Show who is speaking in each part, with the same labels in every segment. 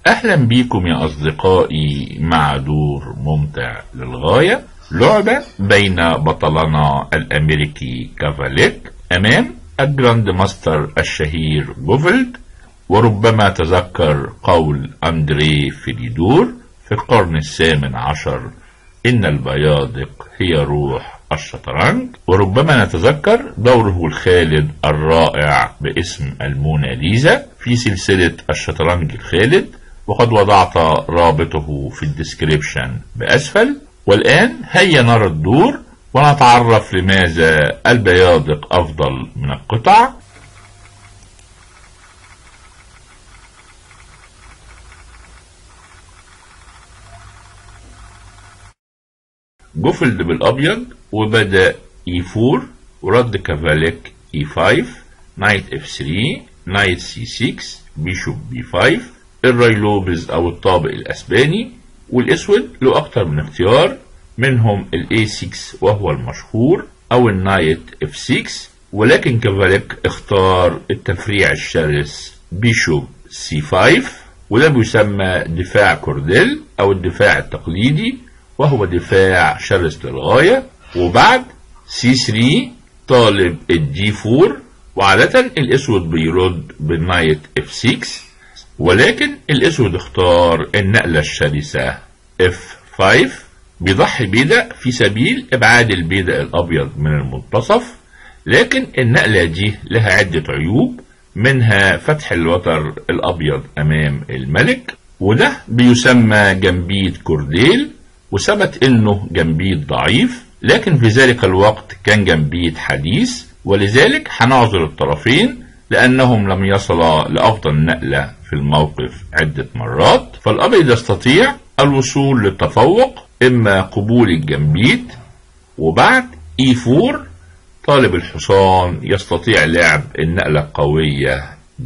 Speaker 1: أهلا بكم يا أصدقائي مع دور ممتع للغاية، لعبة بين بطلنا الأمريكي كافاليك أمام ال grand master الشهير جوفيلد. وربما تذكر قول أندري فيليدور في القرن الثامن عشر إن البيادق هي روح الشطرنج. وربما نتذكر دوره الخالد الرائع باسم الموناليزا في سلسلة الشطرنج الخالد، وقد وضعت رابطه في ال description بأسفل. والآن هيا نرى الدور ونتعرف لماذا البيادق أفضل من القطع. جوفيلد بالأبيض وبدأ E4 ورد كافاليك E5 knight F3 knight C6 bishop B5 ال Ruy Lopez أو الطابق الأسباني. والأسود له أكتر من اختيار، منهم ال A6 وهو المشهور أو ال knight F6، ولكن كافاليك اختار التفريع الشرس bishop C5، وده بيسمى دفاع كورديل أو الدفاع التقليدي، وهو دفاع شرس للغاية. وبعد C3 طالب ال D4، وعادة الأسود بيرد بال knight F6، ولكن الأسود اختار النقلة الشرسة F5، بيضحي بيدق في سبيل إبعاد البيدق الأبيض من المنتصف. لكن النقلة دي لها عدة عيوب، منها فتح الوتر الأبيض أمام الملك، وده بيسمى gambit كورديل، وثبت انه gambit ضعيف، لكن في ذلك الوقت كان gambit حديث، ولذلك هنعذر الطرفين لانهم لم يصلا لافضل نقلة في الموقف عدة مرات. فالابيض يستطيع الوصول للتفوق اما قبول ال gambit، وبعد E4 طالب الحصان يستطيع لعب النقلة القوية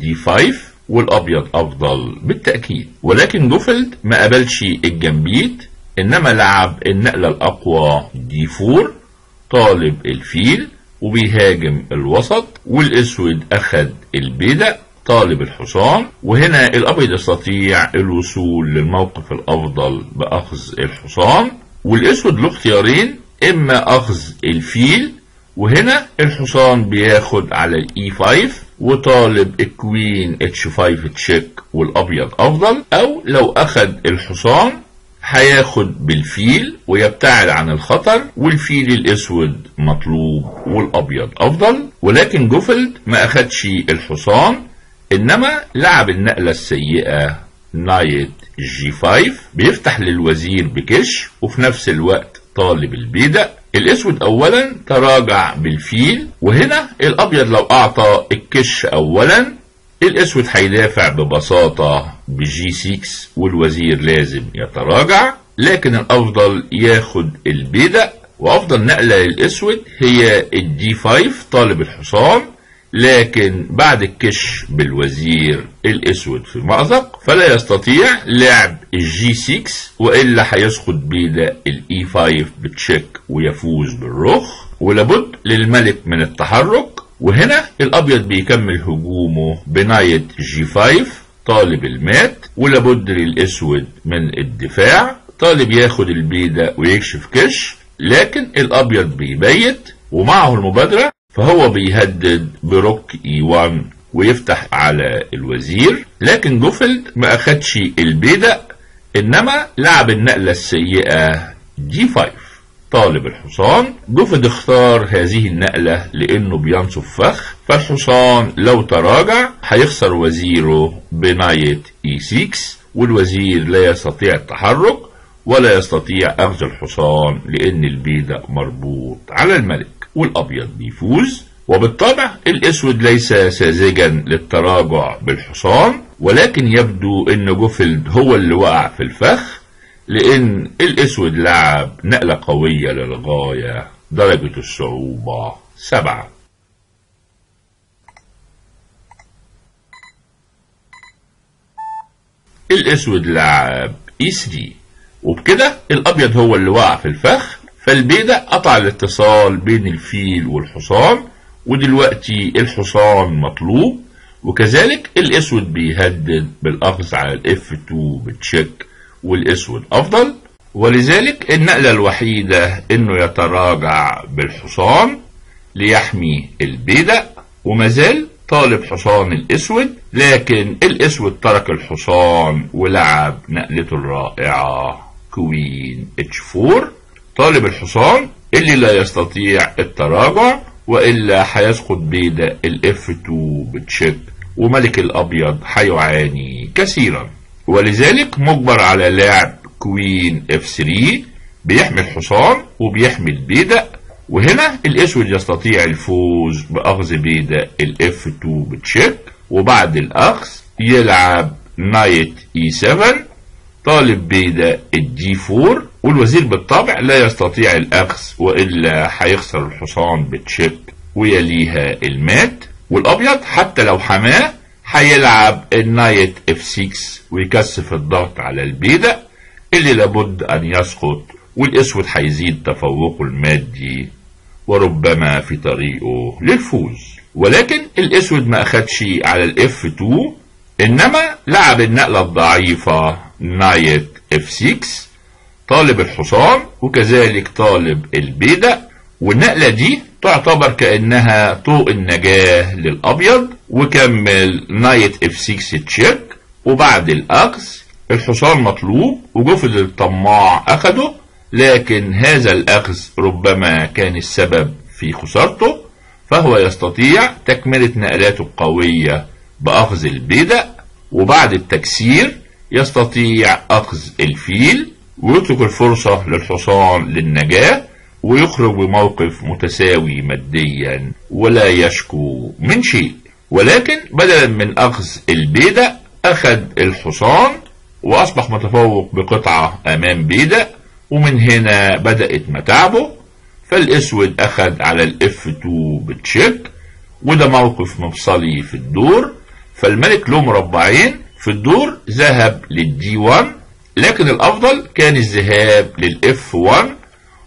Speaker 1: D5، والابيض افضل بالتأكيد. ولكن جوفيلد ما قبلش ال gambit، انما لعب النقلة الاقوى D4 طالب الفيل وبيهاجم الوسط، والاسود اخد البيدق طالب الحصان. وهنا الابيض يستطيع الوصول للموقف الافضل باخذ الحصان، والاسود له اختيارين، اما اخذ الفيل، وهنا الحصان بياخد على ال E5 وطالب ال queen H5 check والابيض افضل، او لو اخد الحصان هياخد بالفيل ويبتعد عن الخطر، والفيل الاسود مطلوب والابيض افضل. ولكن جوفيلد ما اخدش الحصان، انما لعب النقلة السيئة knight G5، بيفتح للوزير بكش وفي نفس الوقت طالب البيدق. الاسود اولا تراجع بالفيل، وهنا الابيض لو اعطى الكش اولا الاسود هيدافع ببساطة ب G6 والوزير لازم يتراجع، لكن الافضل ياخد البيدق. وافضل نقلة للاسود هي ال D5 طالب الحصان، لكن بعد الكش بالوزير الاسود في مأزق، فلا يستطيع لعب ال G6 والا هيسقط بيدق ال E5 ب check ويفوز بالرخ، ولابد للملك من التحرك. وهنا الابيض بيكمل هجومه ب knight G5 طالب المات، ولابد للاسود من الدفاع، طالب ياخد البيدق ويكشف كش، لكن الابيض بيبيت ومعه المبادرة، فهو بيهدد ب rook E1 ويفتح على الوزير. لكن جوفيلد ما اخدش البيدق، انما لعب النقلة السيئة D5 طالب الحصان. جوفيلد اختار هذه النقلة لانه بينصب فخ، فالحصان لو تراجع هيخسر وزيره ب knight E6، والوزير لا يستطيع التحرك ولا يستطيع اخذ الحصان لان البيدق مربوط على الملك، والابيض بيفوز. وبالطبع الاسود ليس ساذجا للتراجع بالحصان، ولكن يبدو ان جوفيلد هو اللي وقع في الفخ، لأن الأسود لعب نقلة قوية للغاية، درجة الصعوبة 7. الأسود لعب E3، وبكده الأبيض هو اللي وقع في الفخ، فالبيدق قطع الاتصال بين الفيل والحصان، ودلوقتي الحصان مطلوب، وكذلك الاسود بيهدد بالاخذ على ال F 2 ب check، والاسود افضل. ولذلك النقلة الوحيدة انه يتراجع بالحصان ليحمي البيدق، ومازال طالب حصان الاسود، لكن الاسود ترك الحصان ولعب نقلته الرائعة queen H 4، طالب الحصان اللي لا يستطيع التراجع والا هيسقط بيدق ال F 2 ب check، وملك الابيض هيعاني كثيرا. ولذلك مجبر على لعب queen F 3، بيحمي الحصان وبيحمي البيدق. وهنا الاسود يستطيع الفوز باخذ بيدق ال F 2 ب check، وبعد الاخذ يلعب knight E 7 طالب بيدق ال D 4، والوزير بالطبع لا يستطيع الاخذ والا هيخسر الحصان ب check ويليها المات. والابيض حتى لو حماه هيلعب ال knight F 6 ويكثف الضغط على البيدق اللي لابد ان يسقط، والاسود هيزيد تفوقه المادي وربما في طريقه للفوز. ولكن الاسود ما اخدش على ال F 2، انما لعب النقلة الضعيفة knight F 6 طالب الحصان وكذلك طالب البيدق، والنقلة دي تعتبر كأنها طوق النجاة للأبيض. وكمل knight F 6 check، وبعد الأخذ الحصان مطلوب وجوفيلد الطماع أخده، لكن هذا الأخذ ربما كان السبب في خسارته، فهو يستطيع تكملة نقلاته القوية بأخذ البيدق، وبعد التكسير يستطيع أخذ الفيل ويترك الفرصة للحصان للنجاة ويخرج بموقف متساوي ماديا ولا يشكو من شيء. ولكن بدلا من أخذ البيدق أخذ الحصان وأصبح متفوق بقطعة أمام بيدق، ومن هنا بدأت متاعبه. فالأسود أخذ على ال F 2 ب check، وده موقف مفصلي في الدور. فالملك له مربعين في الدور، ذهب لل D 1، لكن الأفضل كان الذهاب لل F 1،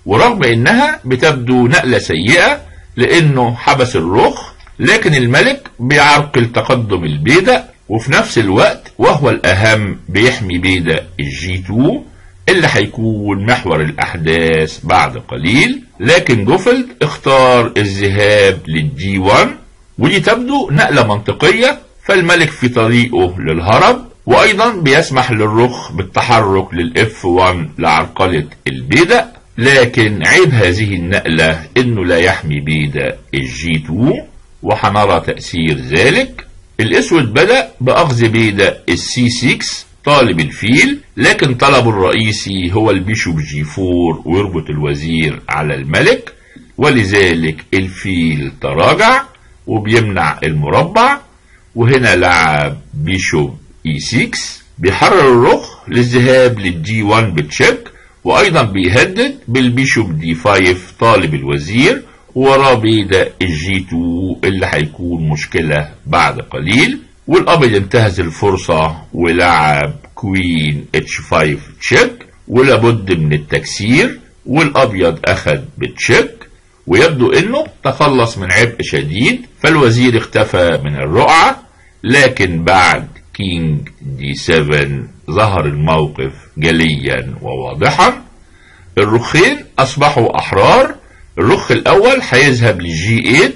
Speaker 1: ورغم إنها بتبدو نقلة سيئة لأنه حبس الرخ، لكن الملك بيعرقل تقدم البيدق، وفي نفس الوقت وهو الأهم بيحمي بيدق ال G 2 اللي هيكون محور الأحداث بعد قليل. لكن جوفيلد اختار الذهاب لل D 1، ودي تبدو نقلة منطقية، فالملك في طريقه للهرب، وأيضا بيسمح للرخ بالتحرك لل F 1 لعرقلة البيدق. لكن عيب هذه النقلة إنه لا يحمي بيدق ال G 2، وحنرى تأثير ذلك. الأسود بدأ بأخذ بيدق ال C 6 طالب الفيل، لكن طلبه الرئيسي هو ال bishop G 4 ويربط الوزير على الملك، ولذلك الفيل تراجع وبيمنع المربع. وهنا لعب bishop E 6 بيحرر الرخ للذهاب لل D 1 ب check، وايضا بيهدد بال bishop D 5 طالب الوزير، وراه بيدق ال G 2 اللي هيكون مشكلة بعد قليل. والابيض انتهز الفرصة ولعب queen H 5 check، ولابد من التكسير، والابيض اخد ب check، ويبدو انه تخلص من عبء شديد، فالوزير اختفى من الرقعة. لكن بعد king D 7 ظهر الموقف جليا وواضحا، الرخين اصبحوا احرار. الرخ الاول هيذهب لل G 8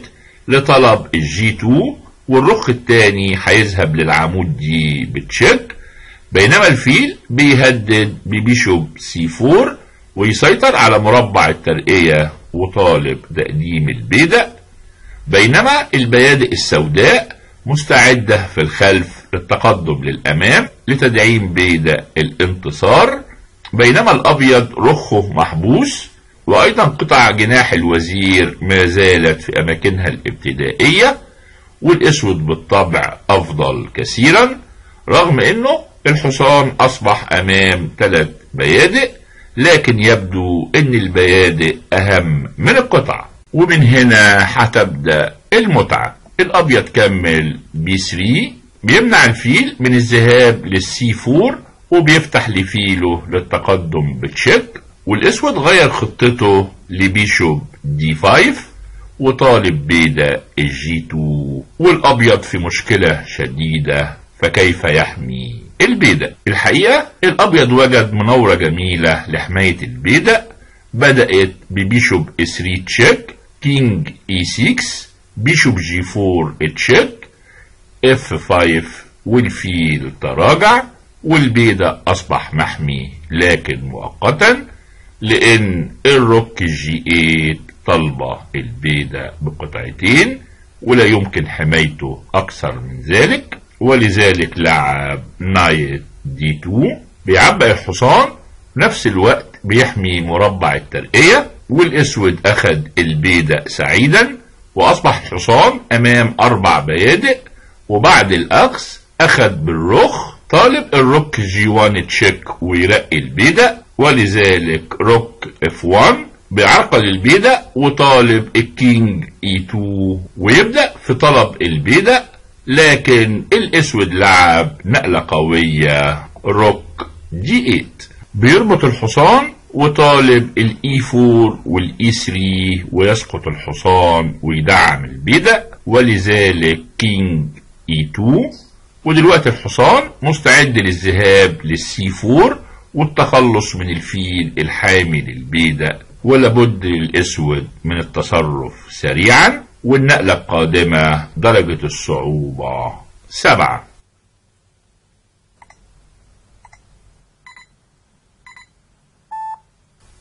Speaker 1: لطلب ال G 2، والرخ الثاني هيذهب للعمود D ب check، بينما الفيل بيهدد ب bishop C 4 ويسيطر على مربع الترقية وطالب تقديم البيدق، بينما البيادق السوداء مستعدة في الخلف للتقدم للأمام لتدعيم بيدق الانتصار، بينما الأبيض رخه محبوس، وأيضا قطع جناح الوزير ما زالت في أماكنها الابتدائية، والأسود بالطبع أفضل كثيرا، رغم أنه الحصان أصبح أمام 3 بيادق، لكن يبدو أن البيادق أهم من القطع. ومن هنا هتبدأ المتعة. الأبيض كمل B 3، بيمنع الفيل من الذهاب لل C 4 وبيفتح لفيله للتقدم ب check، والأسود غير خطته ل bishop D 5 وطالب بيدق ال G 2، والابيض في مشكلة شديدة، فكيف يحمي البيدق؟ الحقيقة الابيض وجد مناورة جميلة لحماية البيدق، بدأت ب bishop 3 check، king E 6، bishop G 4 check، F 5، والفيل تراجع، والبيدق اصبح محمي لكن مؤقتا، لان ال rook G 8 طالبة البيدق بقطعتين ولا يمكن حمايته اكثر من ذلك، ولذلك لعب knight D 2 بيعبي الحصان، نفس الوقت بيحمي مربع الترقية، والاسود اخد البيدق سعيدا، واصبح الحصان امام 4 بيادق، وبعد الاخذ اخد بالرخ، طالب ال rook G 1 check ويرقي البيدق، ولذلك rook F 1 بيعرقل البيدق، وطالب ال king E 2 ويبدأ في طلب البيدق، لكن الاسود لعب نقلة قوية rook D 8 بيربط الحصان، وطالب ال E 4 وال E 3 ويسقط الحصان ويدعم البيدق، ولذلك king E 2، ودلوقتي الحصان مستعد للذهاب لل C 4 والتخلص من الفيل الحامي للبيدق، ولابد للاسود من التصرف سريعا، والنقلة القادمة درجة الصعوبة 7.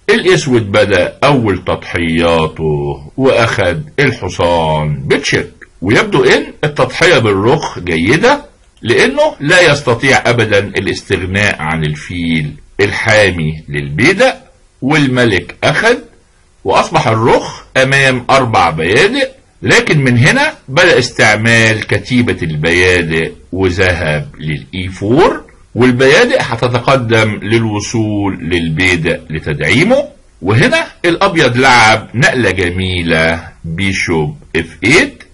Speaker 1: الاسود بدأ اول تضحياته واخد الحصان ب check، ويبدو ان التضحية بالرخ جيدة، لانه لا يستطيع ابدا الاستغناء عن الفيل الحامي للبيدق، والملك اخد، واصبح الرخ امام 4 بيادق، لكن من هنا بدأ استعمال كتيبة البيادق وذهب لل E 4، والبيادق هتتقدم للوصول للبيدق لتدعيمه، وهنا الابيض لعب نقلة جميلة bishop F 8،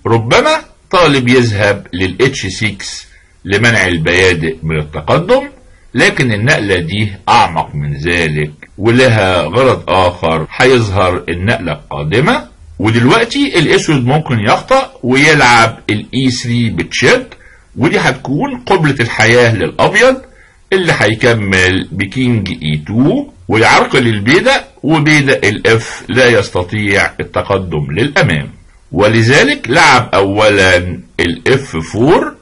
Speaker 1: ربما طالب يذهب لل H 6 لمنع البيادق من التقدم، لكن النقلة دي اعمق من ذلك ولها غرض اخر هيظهر النقلة القادمة. ودلوقتي الاسود ممكن يخطأ ويلعب ال E 3 ب check، ودي هتكون قبلة الحياة للابيض اللي هيكمل ب king E 2 ويعرقل البيدق، وبيدق ال F لا يستطيع التقدم للامام، ولذلك لعب اولا ال F 4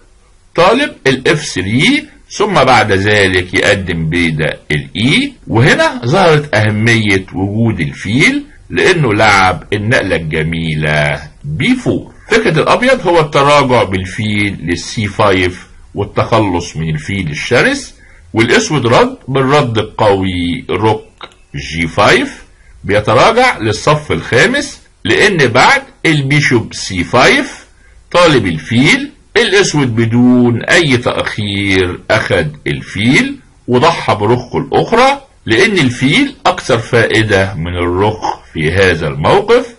Speaker 1: طالب ال F 3، ثم بعد ذلك يقدم بيدق ال E، وهنا ظهرت اهمية وجود الفيل لانه لعب النقلة الجميلة B 4. فكرة الابيض هو التراجع بالفيل لل C 5 والتخلص من الفيل الشرس، والاسود رد بالرد القوي rook G 5 بيتراجع للصف الخامس، لان بعد ال bishop C 5 طالب الفيل، الاسود بدون اي تأخير اخد الفيل وضحى برخه الاخرى، لان الفيل اكثر فائدة من الرخ في هذا الموقف،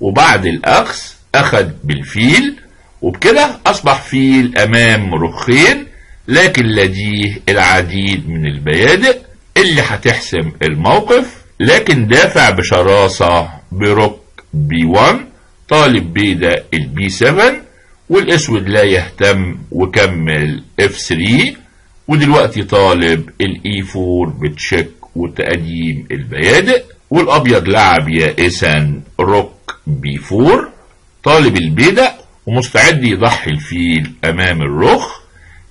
Speaker 1: وبعد الاخذ اخد بالفيل، وبكده اصبح فيل امام رخين، لكن لديه العديد من البيادق اللي هتحسم الموقف، لكن دافع بشراسة ب rook B 1 طالب بيدق ال B 7، والاسود لا يهتم وكمل F 3، ودلوقتي طالب ال E 4 ب check وتقديم البيادق، والابيض لعب يائسا rook B 4 طالب البيدق ومستعد يضحي الفيل امام الرخ،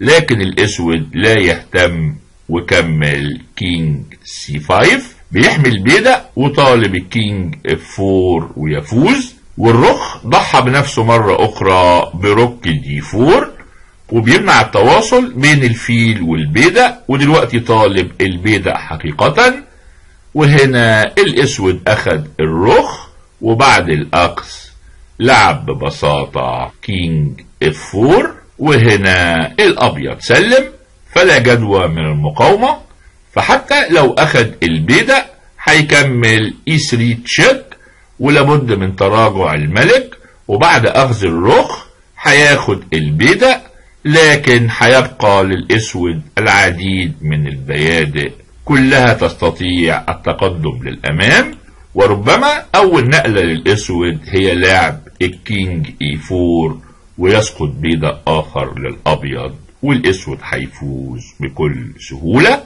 Speaker 1: لكن الاسود لا يهتم وكمل king C 5 بيحمي البيدق وطالب ال king F 4 ويفوز، والرخ ضحى بنفسه مرة اخرى ب rook D 4 وبيمنع التواصل بين الفيل والبيدق، ودلوقتي طالب البيدق حقيقة، وهنا الاسود اخد الرخ، وبعد الاخذ لعب ببساطة king F 4، وهنا الابيض سلم، فلا جدوى من المقاومة، فحتى لو اخد البيدق هيكمل E 3 check، ولابد من تراجع الملك، وبعد اخذ الرخ هياخد البيدق، لكن هيبقى للاسود العديد من البيادق كلها تستطيع التقدم للامام، وربما أول نقلة للأسود هي لعب ال king E4، ويسقط بيدق آخر للأبيض، والأسود هيفوز بكل سهولة.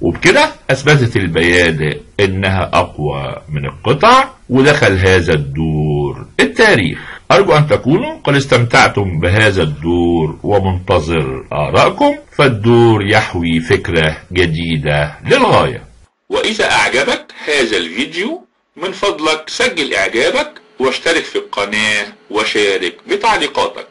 Speaker 1: وبكده أثبتت البيادق إنها أقوى من القطع، ودخل هذا الدور التاريخ. أرجو أن تكونوا قد استمتعتم بهذا الدور، ومنتظر آرائكم، فالدور يحوي فكرة جديدة للغاية. وإذا أعجبك هذا الفيديو من فضلك سجل إعجابك واشترك في القناة وشارك بتعليقاتك.